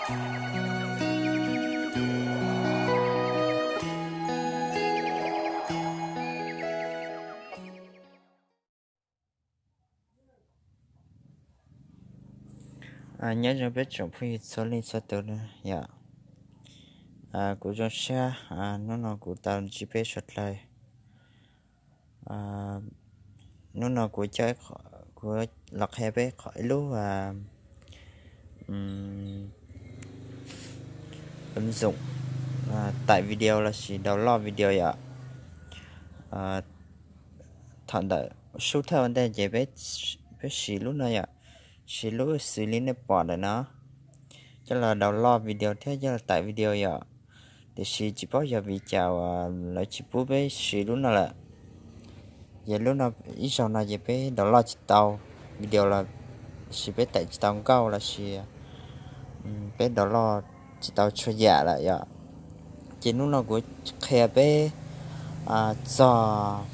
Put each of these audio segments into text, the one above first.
Nyob zoo peb tsoom phooj ywg txhua leej txhua tus yom. Kuv zoo siab hnub no kuv tau ntsib peb suav dlawg. Hnub no kuv coj, kuv los qhia peb ib lub ua zoom taim video lossis download video yom. Thaum ntawm sub thawj ua ntej ces peb siv lub no yom, siv lub xws li nej pom ntawm no coj los download video thiab coj los taim video yom. Tiam sis tsis paub yog vim cas uas lawv tsis pub peb siv lub no lawm. Ces lub no ib zaug no ces peb download tsis tau video los sis peb taim tsis tau nkauj los sis peb download tsis tau txhua yam lawm yom. Ces hnub no kuv qhia peb txog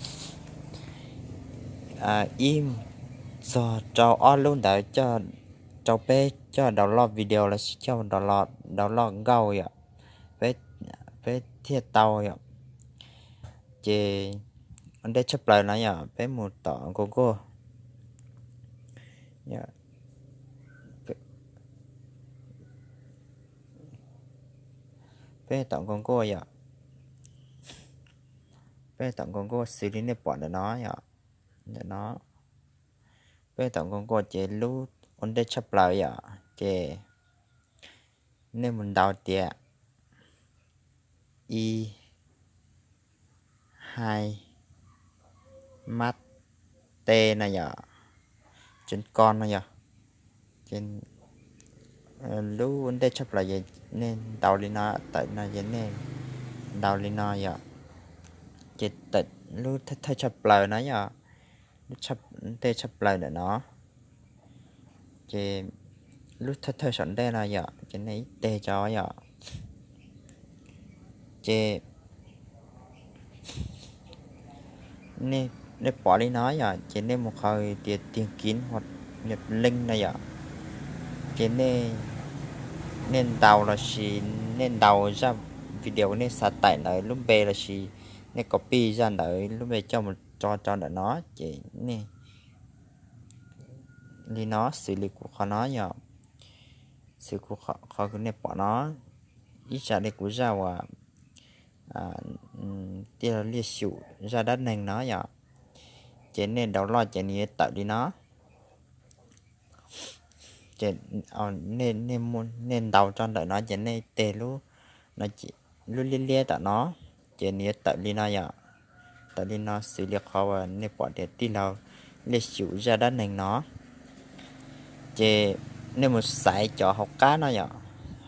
ib, txog rau ob lub ntawd, rau peb coj download video los sis coj download nkauj yom, peb thiaj tau yom. Ces ua ntej tshaj plaws no yom, peb mus tom Google. Peb tom Google yom, peb tom Google xws li nej pom ntawm no yom, ntawm no. Peb tom Google ces lub ua ntej tshaj plaws yom, ces nej mus ntaus tias i hai mab te no yom, tseem ko no yom. Ces lub ua ntej tshaj plaws ces nej ntaus li no, tawm no ces nej ntaus li no yom. Ces tawm lub thawj tshaj plaws no yom, lub ntej tshaj plaws ntawm no. Ces lub thawj thawj saum ntej no yom, ces nej ib teg tso yom. Ces nej pom li no yom, ces nej mus qhov tias tìm kiếm hoặc nhập link no yom. Ces nej ntaus los sis nej ntaus zaj video nej xav taim ntawd lub npe los sis nej copy zaj ntawd lub npe coj mus tso rau ntawm no. Ces nej li no xws li kuv qhov no yom, xws kuv qhov nej pom no, ib zaj li kuv zaj uas tij laug Liaj Xyum zaj dab neeg no yom. Ces nej download ces nws yuav tawm li no. Ces nej ntaus rau ntawm no ces nej teg lub, lub liab liab tom no, ces nws yuav tawm li no yom. Tawm li no xws li qhov uas nej pom tias tij laug Liaj Xyum zaj dab neeg no. Ces nej mus xaiv cov hauv qab no yom,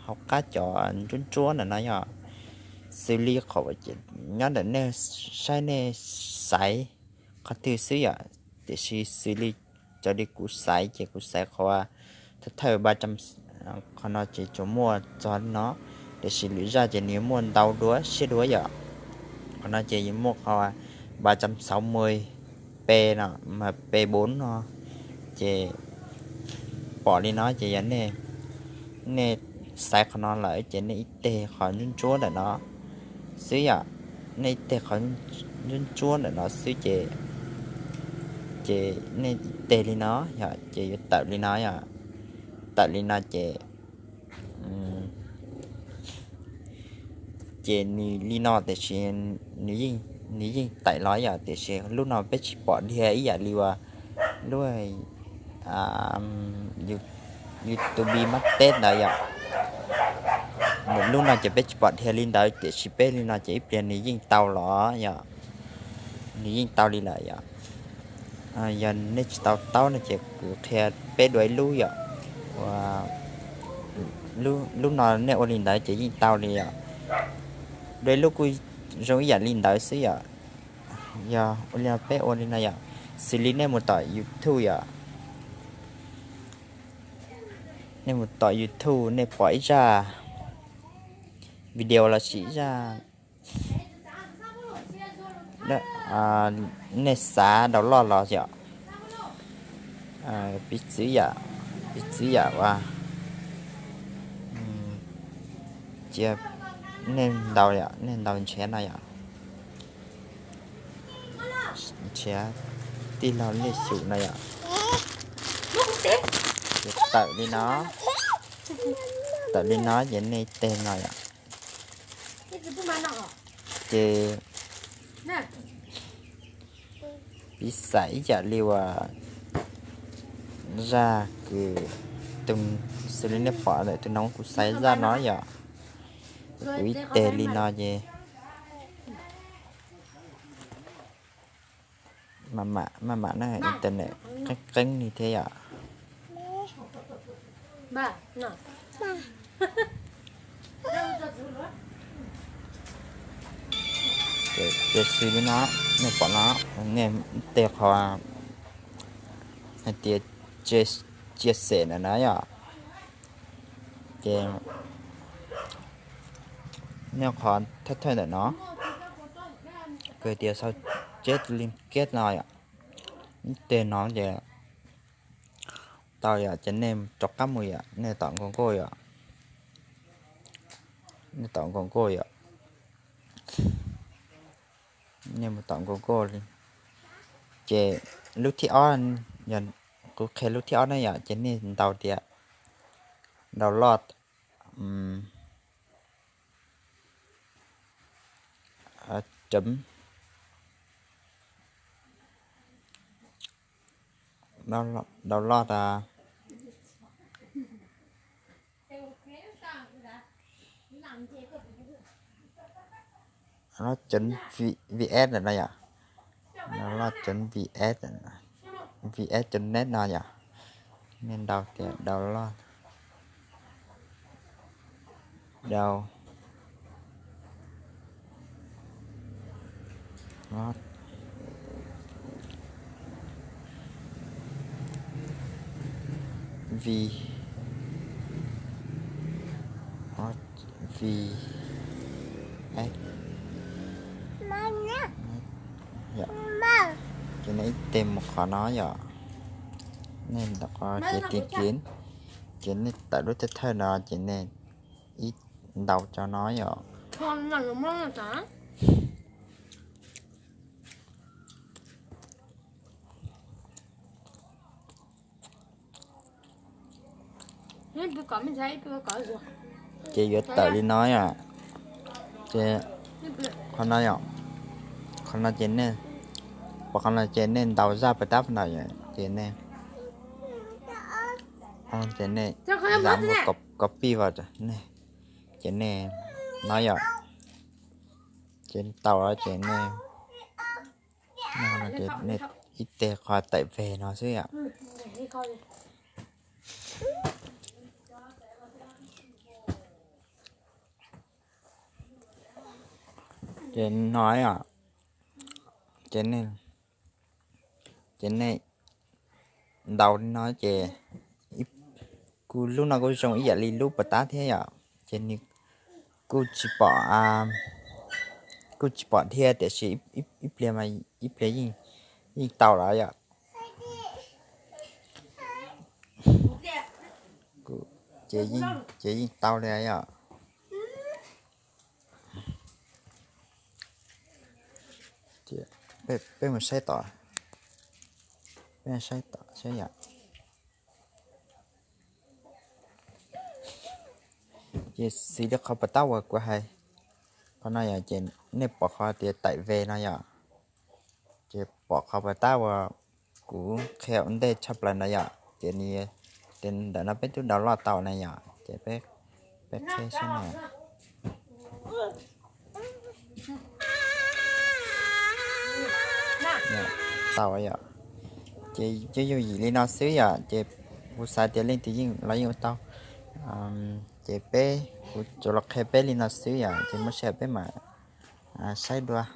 hauv qab cov ntsuab ntsuab ntawm no yom. Xws li qhov nyob ntawm nej saib nej xaiv qhov twg xwb yom. Tiam sis xws li cov li kuv xaiv ces kuv xaiv qhov thawj thawj ba, qhov no ces tsuas muaj txog li no, tiam sis lwm zaj ces nws yuav muaj ntau dua siab dua yom. Qhov no ces yuav muaj qhov ba trăm sáu mươi p no, mas p bốn no. Ces pom li no ces yog nej xaiv qhov no lawm ces nej ib teg qhov ntsuab ntsuab ntawm no xwb yom. Nej ib teg qhov ntsuab ntsuab ntawm no xwb ces, ces nej ib teg li no yom, ces yuav tawm li no yom. Tawm li no ces, ces nws li no tiam sis nws yeej taim los yom, tiam sis lub no peb tsis pom dhia ib yam li uas lub YouTube Mab Teb ntawd yom. Lub no ces peb tsis pom dhia li ntawd, tiam sis peb li no ces ib pliag nws yeej tau los yom. Nws yeej tau li lawm yom. Yog nej tsis tau taub no ces kuv qhia peb dua ib lub yom. Lub no nej ua li ntawd ces yeej tau li yom. Dua ib lub kuj zoo ib yam li ntawd xwb yom. Yog ua li no peb ua li no yom. Xws li nej mus tom YouTube yom. Nej mus tom YouTube nej pom ib zaj video los sis ib zaj nej xav download los yom. Piv txwv yam, piv txwv yam uas cia nej ntaus yom, nej ntaus nrhiav no yom, nrhiav tij laug Liaj Xyum no yom. Ces tawm li no, tawm li no ces nej teg no yom. Ces piv xam ib yam li uas zaj kws, xws li nej pom ntawm tus no kuv xaiv zaj no yom, kuv ib teg li no ces maj mam na internet qeeb qeeb li thiab yom. Ces xws li no, nej pom no, nej teg qhov hais tias chia sẻ ntawm no yom. Ces nej qhov thawj thawj ntawm no, kws tias sau chết liên kết no yom, teg no ces tau yom, ces nej rov qab mus yom, nej tom Google yom, nej tom Google yom, nej mus tom Google li. Ces lub thib ob, kuv qhia lub thib ob na yom, ces nej ntaus tias download chấm, download chấm vs no yom, download chấm vs, vs chấm net no yom. Nej ntaus tias download, download vs, vs, ces nej ib teg mus qhov no yom, nej ntaus qhov tias tìm kiếm, ces nej tawm lub thawj thawj no ces nej ib ntaus cov no yom. Ces yuav tawm li no yom. Ces qhov no yom, qhov no ces nej, pom qhov no ces nej ntaus zaj pas tab ntawm, ces nej, ces nej copy vào, ces nej no yom, ces tau ces nej, nej ib teg qhov tải về no xwb yom. Ces no yom, ces nej, ces nej ntaus li no ces kuj lub no kuj zoo ib yam li lub pas tab thiab yom, ces nws kuj tsis pom, kuj tsis pom thiab tiam sis ib pliag mas ib pliag yeej tau lawm yom. Ces yeej tau li yom. Peb mus saib tom, peb saib tom saib yom. Ces xws li qhov pas tab uas kuv hais, qhov no yom, ces nej pom qhov tias tải về no yom, ces pom qhov pas tab uas kuv qhia ua ntej tshaj plaws no yom, ces nws, ces ntawm no peb twb download tau na yom, ces peb, peb qhib saib na. Tau yom. Ces yooj yooj yim li no xwb yom, ces kuv xav tias leej twg yeej los yeej ua tau. Ces peb, kuv tsuas los qhia peb li no xwb yom, ces muaj sij hawm peb mam saib dua.